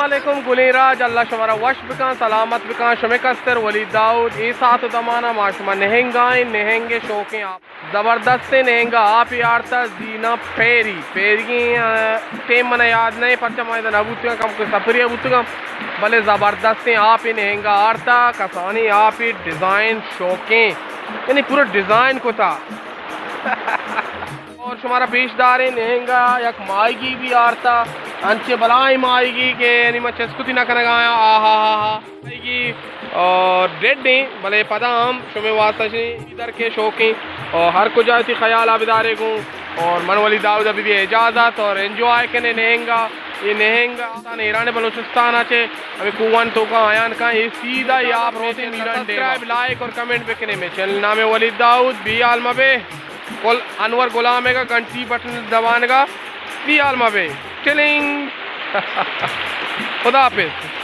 علیکم گلیں راج، اللہ شمارا وش بکن، سلامت بکن۔ شمے کستر ولید داؤد۔ اے ساعت و دمانا ما شما نہنگائیں، نہنگ شوقیں آپ۔ زبردستیں نہنگا آپی آرتا زینا پیری۔ پیری، آ، ٹیم منا یاد نہیں، پرچہ ما ادا نہ بوتگاں، کم کوئی سفریا بوتگاں، بلے زبردستیں آپی نہنگا آرتا، کسانی آپی ڈیزائن شوقیں، یعنی پورا ڈیزائن کتا۔ اور شمارا پیش داریں نہنگا یک ماہیگی بھی آرتا، انچے بلائیں ماہیگی کہ یعنی ما چست کتی نہ کنگا آیاں۔ آہا ہا ہا۔ ماہیگی اور ڈیڈ ایں، بلے پدا ہم شمے واسطہ شی در کے شوقیں اور ہر کجا تی خیال آ بدارے گوں۔ اور من ولید داؤد ابھی بھی اجازت اور انجوائے کنے نہنگا۔ یہ نہنگا ایران بلوچستان چے ہمیں کوہن توکا آیان کا، یہ سیدھا یہ آپ روتے میران ڈیم۔ سبسکرائب، لائک اور کمنٹ بکنے۔ میں چینل نام ولید داؤد، بے حال مبے۔ کل انور غلام ہے گا، گھنٹی بٹن دبان گا، بے حال مبے۔ چلیں۔ خدا حافظ۔